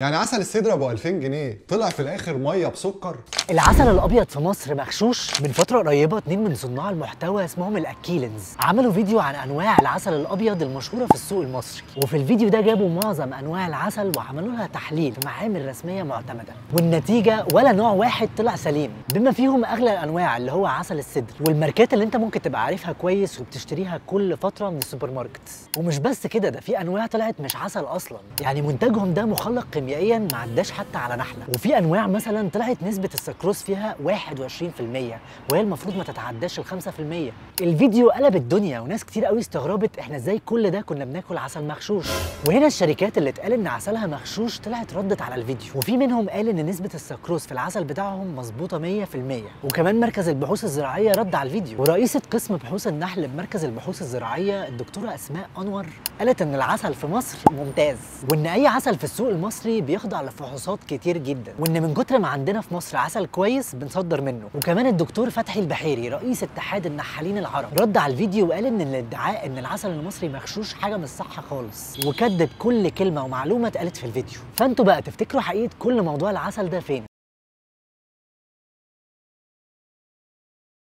يعني عسل السدر ابو 2000 جنيه طلع في الاخر مية بسكر. العسل الابيض في مصر مغشوش. من فترة قريبه اتنين من صناع المحتوى اسمهم الاكيلنز عملوا فيديو عن انواع العسل الابيض المشهورة في السوق المصري، وفي الفيديو ده جابوا معظم انواع العسل وعملوا لها تحليل في معامل رسمية معتمدة، والنتيجة ولا نوع واحد طلع سليم، بما فيهم اغلى الانواع اللي هو عسل السدر والماركات اللي انت ممكن تبقى عارفها كويس وبتشتريها كل فترة من السوبر ماركت. ومش بس كده، ده في انواع طلعت مش عسل اصلا، يعني منتجهم ده مخلق كيميائيا ما عداش حتى على نحله. وفي انواع مثلا طلعت نسبه السكروز فيها 21% وهي المفروض ما تتعداش ال 5%. الفيديو قلب الدنيا وناس كتير قوي استغربت احنا ازاي كل ده كنا بناكل عسل مغشوش. وهنا الشركات اللي اتقال ان عسلها مغشوش طلعت ردت على الفيديو، وفي منهم قال ان نسبه السكروز في العسل بتاعهم مظبوطة 100%. وكمان مركز البحوث الزراعية رد على الفيديو، ورئيسه قسم بحوث النحل بمركز البحوث الزراعية الدكتورة اسماء انور قالت ان العسل في مصر ممتاز، وان اي عسل في السوق المصري بيخضع لفحوصات كتير جدا، وان من كتر ما عندنا في مصر عسل كويس بنصدر منه. وكمان الدكتور فتحي البحيري رئيس اتحاد النحالين العرب رد على الفيديو وقال ان الادعاء ان العسل المصري مغشوش حاجة مش صح خالص، وكذب كل كلمة ومعلومه اتقالت في الفيديو. فانتوا بقى تفتكروا حقيقة كل موضوع العسل ده فين؟